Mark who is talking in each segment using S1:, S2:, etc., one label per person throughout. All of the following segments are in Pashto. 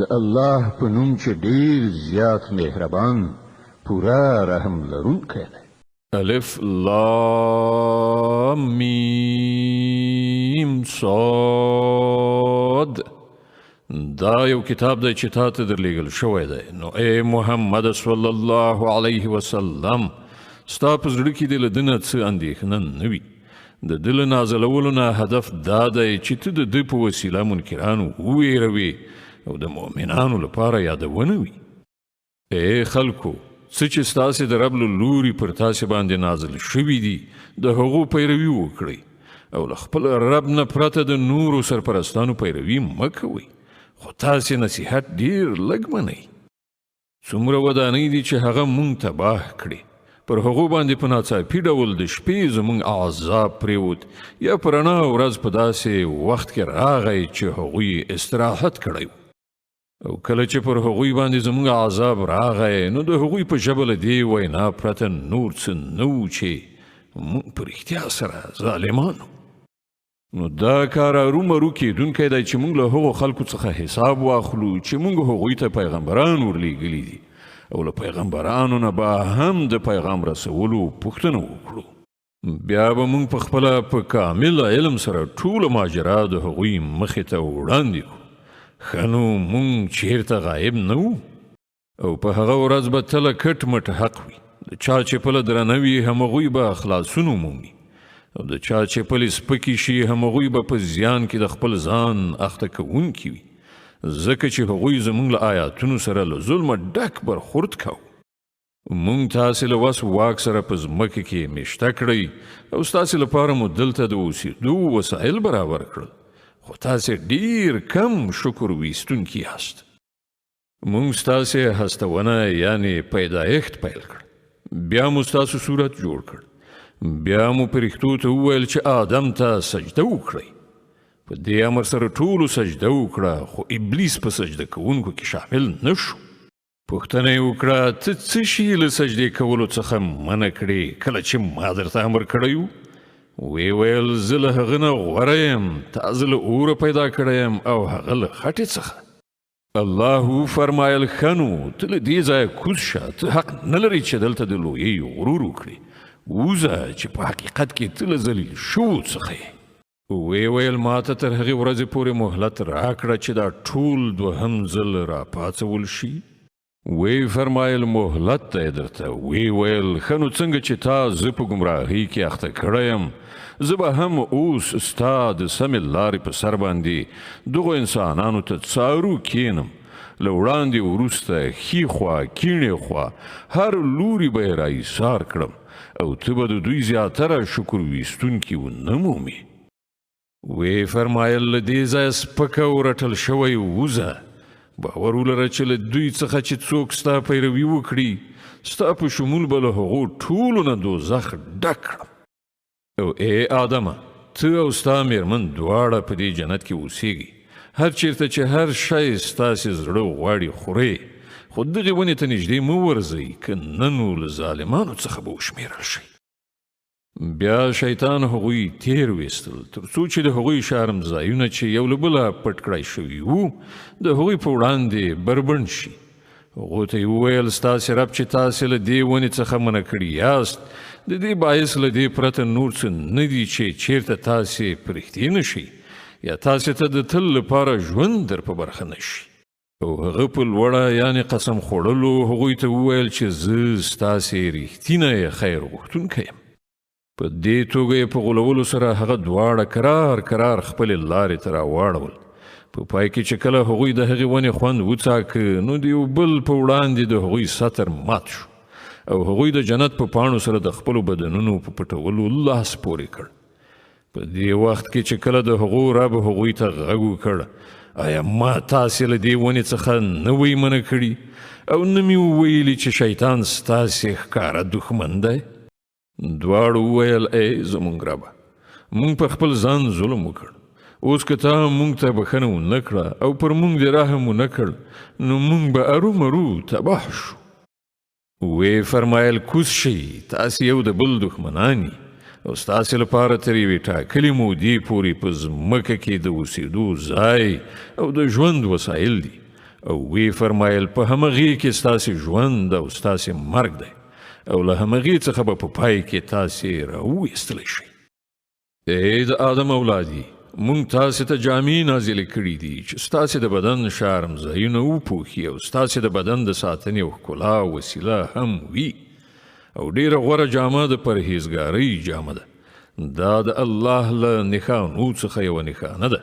S1: د الله په نوم چې ډیر زیات مهربان، پوره رحم لرونکی دی.
S2: الف لام میم صاد. دا یو کتاب دی چې تا ته درلېږل شوی دی. نو ای محمد صلی الله علیه وسلم، ستا په زړه کې دې له ده نه څه اندېښنه نه وي. د ده له نازلولو نه هدف دا دی چې ته د ده په وسیله منکران وویروې او د مؤمنانو لپاره یادونه وي. ای خلکو، څه چې ستاسې د رب له لوري پر تاسې باندې نازل شوي دي د هغو پیروي وکړئ او له خپل رب نه پرته د نورو سرپرستانو پیروي مه کوئ، خو تاسې نصیحت ډیر لږ منئ. څومره ودانۍ دي چې هغه مونږ تباه کړې، پر هغو باندې په ناڅاپي ډول د شپې زمونږ عذاب پرېوت یا په رڼا ورځ په داسې وخت کې راغی چې هغوی استراحت کړی و. او کله چې پر هغوی باندې زمونږ عذاب راغی نو د هغوی په ژبه له دې وینا پرته نور څه نه وو چې مونږ په رښتیا سره ظالمان وو. نو دا کار ارومرو کېدونکی دی چې مونږ له هغو خلکو څخه حساب واخلو چې مونږ هغوی ته پیغمبران ورلېږلي دي، او له پیغمبرانو نه به هم د پیغام رسولو پوښتنه وکړو. بیا به مونږ په خپله په کامل علم سره ټوله ماجرا د هغوی مخې ته وړاندې کړو. ښه نو مونږ چیرته غایب نه وو؟ او په هغه ورځ به تله کټ مټ حق وي. د چا چې پله درنه وي همغوی به خلاصون ومومي، او د چا چې پلې سپکې شي همغوی به په زیان کې د خپل ځان اخته کوونکي وي، ځکه چې هغوی زمونږ له آیاتونو سره له ظلمه ډک برخورد کاوه. مونږ تاسې له وس واک سره په ځمکه کې میشته کړئ او ستاسې لپاره مو دلته د اوسېدو وسایل برابر کړل، خو تاسې ډیر کم شکر ویستونکي یاست. مونږ ستاسې هستونه یعنې پیدایښت پیل کړ، بیا مو ستاسو صورت جوړ کړ، بیا مو پرښتو ته وویل چې آدم ته سجده وکړئ. په دې امر سره ټولو سجده وکړه، خو ابلیس په سجده کوونکو کې شامل نه شو. پوښتنه یې وکړه، ته څه شي له سجدې کولو څخه منع کړې کله چې ما درته امر کړی و؟ ویې ویل، زه له هغه نه غوره یم، تا زه له اوره پیدا کړی یم او هغه له خټې څخه. الله وفرمایل، ښه نو ته له دې ځایه کوز شه، ته حق نه لرې چې دلته د لویۍ غرور وکړې، وځه چې په حقیقت کې ته له ذلیل شوو څخه یې. ویې ویل، ما ته تر هغې ورځې پورې مهلت راکړه چې دا ټول دوهم ځل راپاڅول شي. ویې فرمایل، مهلت دی درته. ویې ویل، ښه نو څنګه چې تا زه په ګمراهۍ کې اخته کړی یم، زه به هم اوس ستا د سمې لارې په سر باندې دغو انسانانو ته څارو کینم، له وړاندې وروسته ښي خوا کیڼې خوا هر لوري به یې را ایسار کړم، او ته به د دوی زیاتره شکر ویستونکي ونه مومې. ویې فرمایل، له دې ځایه سپکه او رټل شوی ووځه، باور ولره چې له دوی څخه چې څوک ستا پیروي وکړي ستا په شمول به له هغو ټولو نه دوزخ ډک کړم. او ای آدمه، ته او ستا میرمن دواړه په دې جنت کې اوسیږئ، هر چیرته چې هر شی ستاسې زړه غواړي خورئ، خو دغې ونې ته نږدې مه ورځئ، که نه نو له ظالمانو څخه به وشمېرل شئ. بیا شیطان هغوی تیر ویستل تر څو چې د هغوی شرم ځایونه چې یو له بله پټ کړای شوي وو د هغوی په وړاندې بربنډ شي. هغو ته یې وویل، ستاسې رب چې تاسې له دې ونې څخه منع کړي یاست د دې باعث له دې پرته نور څه نه دي چې چیرته تاسې پرښتې نه شئ یا تاسې ته د تل لپاره ژوند در په برخه نه شي. او هغه په لوړه یعنې قسم خوړلو هغوی ته وویل چې زه ستاسې رښتینی خیر غوښتونکی یم. په دې توګه یې په غولولو سره هغه دواړه کرار کرار خپلې لارې ته راواړول. په پای کې چې کله هغوی د هغې ونې خوند وڅاکه نو د یو بل په وړاندې د هغوی ستر مات شو او هغوی د جنت په پاڼو سره د خپلو بدنونو په پټولو لاس پورې کړ. په دې وخت کې چې کله د هغو رب هغوی ته غږ وکړ، آیا ما تاسې له دې ونې څخه نه وئ منع کړي او نه مې وویلي چې شیطان ستاسې ښکاره دښمن دی؟ دواړو وویل، ای زمونږ ربه، مونږ پر خپل ځان ظلم وکړ، اوس که تا مونږ ته بښنه ونه کړه او پر مونږ دې رحم ونه کړ نو مونږ به ارومرو تباه شو. ویې فرمایل، کوز شئ، تاسې یو د بل دښمنان یئ او ستاسې لپاره تر یوې ټاکلې مودې پورې په ځمکه کې د اوسېدو ځای او د ژوند وسایل دي، او ویې فرمایل، په همغې کې ستاسې ژوند او ستاسې مرګ دی او له همغې څخه به په پای کې تاسې راوویستلی شئ. ای د آدم اولادي، مونږ تاسې ته جامې نازلې کړې دي چې ستاسې د بدن شرم ځایونه وپوښي او ستاسې د بدن د ساتنې او ښکلا وسیله هم وي. او ډیره غوره جامه د پرهیزګارۍ جامه ده. دا د الله له نښانو څخه یوه نښانه ده،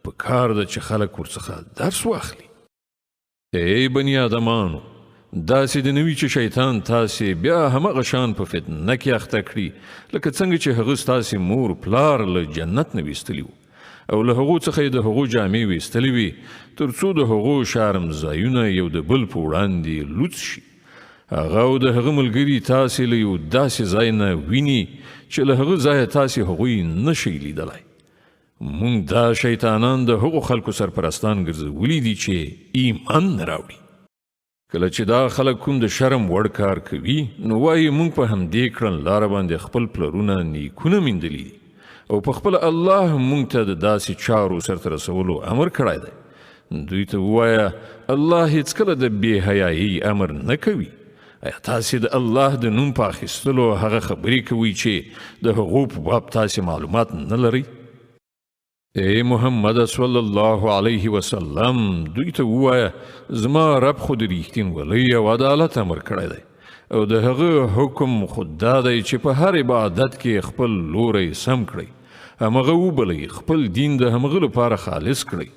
S2: په کار ده چې خلک ورڅخه درس واخلي. ای بني آدمانو، داسې دې نه وي چې شیطان تاسې بیا همغه شان په فتنه کې اخته کړي لکه څنګه چې هغه ستاسې مور پلار له جنت نه ویستلي وو او له هغو څخه یې د هغو جامې ویستلې وي تر څو د هغو شرم ځایونه یو د بل په وړاندې لوڅ شي. هغه او د هغه ملګري تاسې له یو داسې ځای نه ویني چې له هغه ځایه تاسې هغوی نه شئ لیدلی. مونږ دا شیطانان د هغو خلکو سرپرستان ګرځولي دي چې ایمان نه راوړي. کله چې دا خلک کوم د شرم وړ کار کوي نو وایي مونږ په همدې کړنلاره باندې خپل پلرونه نیکونه میندلي دي او په خپله الله مونږ ته د داسې چارو سرته رسولو امر کړی دی. دوی ته ووایه، الله هیڅکله د بې حیایۍ امر نه کوي. ایا تاسې د الله د نوم په اخیستلو هغه خبرې کوئ چې د هغو په باب تاسې معلومات نه لرئ؟ ای محمد صلی الله علیه وسلم، دوی ته ووایه، زما رب خو د رښتینولۍ او عدالت امر کړی دی او د هغه حکم خو دا دی چې په هر عبادت کې خپل لوری سم کړئ، همغه وبلئ، خپل دین د همغه لپاره خالص کړئ.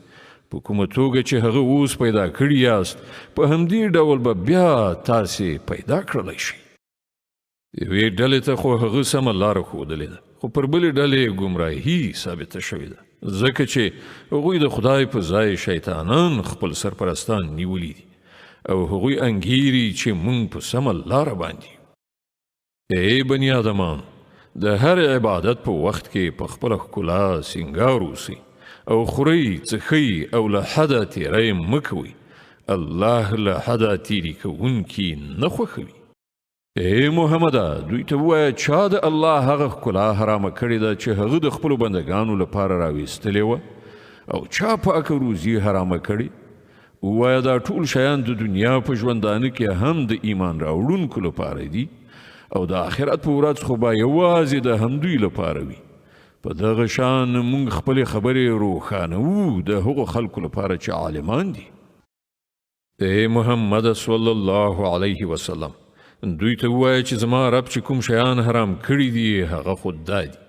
S2: په کومه توګه چې هغه اوس پیدا کړي یاست په همدې ډول به بیا تاسې پیدا کړلی شئ. یوې ډلې ته خو هغه سمه لاره ښودلې ده، خو پر بلې ډلې ګمراهي ثابته شوې ده، ځکه چې هغوی د خدای په ځای شیطانان خپل سرپرستان نیولي دي او هغوی انګیري چې مونږ په سمه لاره باندې یو. ای بني آدمان، د هر عبادت په وخت کې په خپله ښکلا سینګار اوسئ او خورئ، څښئ او له حده تیری مه کوئ. الله له حده تیري کوونکي نه خوښوي. ای محمده، دوی ته ووایه، چا د الله هغه ښکلا حرامه کړې ده چې هغه د خپلو بندګانو لپاره راویستلې وه او چا پاکه روزي حرامه کړې؟ ووایه، دا ټول شیان د دنیا په ژوندانه کې هم د ایمان راوړونکو لپاره دي او د آخرت په ورځ خو به یوازې د همدوی لپاره وي. په دغه شان موږ خپلې خبرې روښانوو د هغو خلکو لپاره چې عالمان دي. ای محمد صلی الله علیه وسلم، دوی ته ووایه چې زما رب چې کوم شیان حرام کړي دي هغه خو دا دي: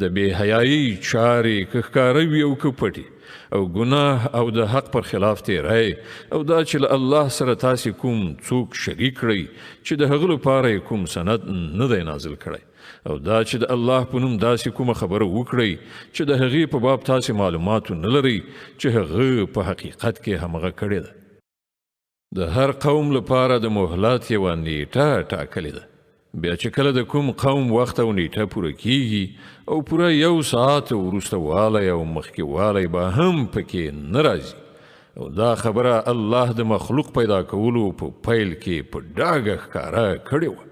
S2: د بې حیایۍ چارې که ښکاره وي او که پټې، او ګناه او د حق پر خلاف تیری، او دا چې له الله سره تاسې کوم څوک شریک کړئ چې د هغه لپاره یې کوم سند نه دی نازل کړی، او دا چې د الله په نوم داسې کومه خبره وکړئ چې د هغې په باب تاسې معلوماتو نه لرئ چې هغه په حقیقت کې همغه کړې ده. د هر قوم لپاره د مهلت یوه نیټه ټاکلې ده. بیا چې کله د کوم قوم وخت او نیټه پوره کیږي او پوره یو ساعت وروسته والی او مخکې والی به هم پکې نه راځي. او دا خبره الله د مخلوق پیدا کولو په پیل کې په ډاګه ښکاره کړې وه.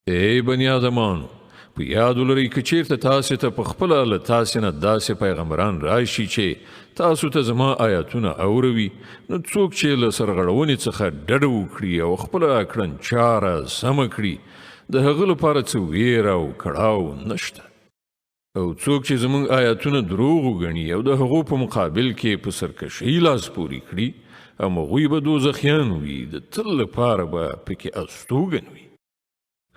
S2: ای بني آدمانو، په یاد ولرئ که چیرته تاسې ته په خپله له تاسې نه داسې پیغمبران راشي چې تاسو ته زما آیاتونه اوروي، نو څوک چې له سرغړونې څخه ډډه وکړي او خپله کړنچاره سمه کړي، د هغه لپاره څه ویره او کړاو نشته. او څوک چې زموږ آیاتونه دروغ وګڼي او د هغو په مقابل کې په سرکشۍ لاس پورې کړي، همغوی به دوزخیان وي، د تل لپاره به پکې استوګن وي.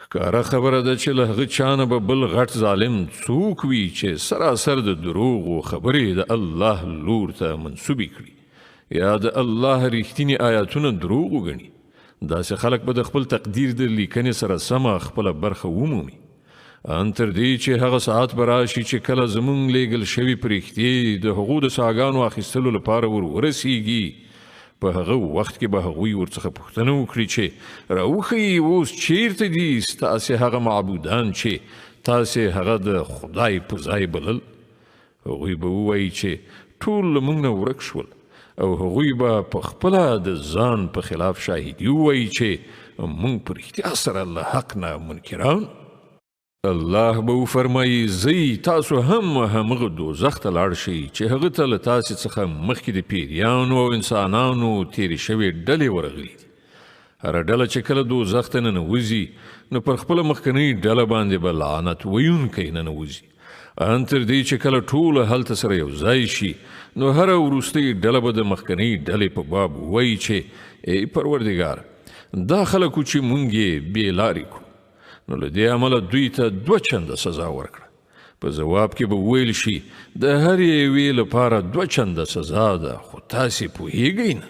S2: ښکاره خبره ده چې له هغه چا نه به بل غټ ظالم څوک وي چې سراسر د دروغو خبرې د الله لور ته منسوبې کړي یا د الله رښتیني آیاتونه دروغ وګڼي. داسې خلک به د خپل تقدیر د لیکنې سره سمه خپله برخه ومومي، ان تر دې چې هغه ساعت به راشي چې کله زمونږ لیږل شوي پرښتې د هغو د ساګانو اخیستلو لپاره ور ورسیږي. په هغه وخت کې به هغوی ورڅخه پوښتنه وکړي چې راوښیي اوس چیرته دي ستاسې هغه معبودان چې تاسې هغه د خدای په ځای بلل؟ هغوی به ووایي چې ټول له موږ نه ورک شول، او هغوی به په خپله د ځان په خلاف شاهدي ووایي چې موږ په رښتیا سره له حق نه منکران. الله به وفرمایي، ځئ تاسو هم همغه دوزخ ته لاړ شئ چې هغه ته له تاسې څخه مخکې د پیریانو او انسانانو تېرې شوې ډلې ورغلي دي. هره ډله چې کله دوزخ ته ننوځي نو پر خپله مخکنۍ ډله باندې به لعنت ویونکی ننوځي، ان تر دې چې کله ټوله هلته سره یو ځای شي نو هره وروستۍ ډله به د مخکنۍ ډلې په باب وایي چې ای پروردګار، دا خلک وو چې مونږ یې بې لارې کړو، نو له دې امله دوی ته دوه چنده سزا ورکړه. په ځواب کې به وویل شي، د هرې یوې لپاره دوه چنده سزا ده، خو تاسې پوهیږئ نه.